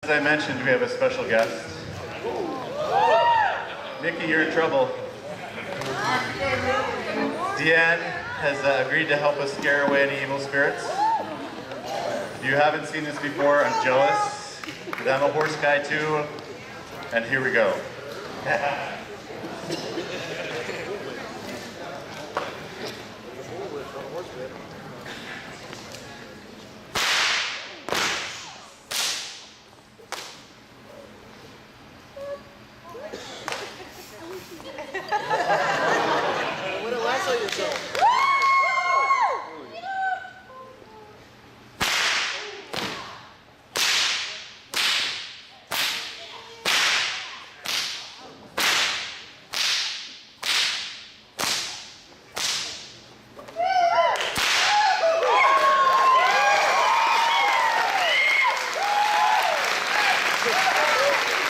As I mentioned, we have a special guest. Nikki, you're in trouble. DeeAnne has agreed to help us scare away any evil spirits. If you haven't seen this before, I'm jealous, because I'm a horse guy too. And here we go.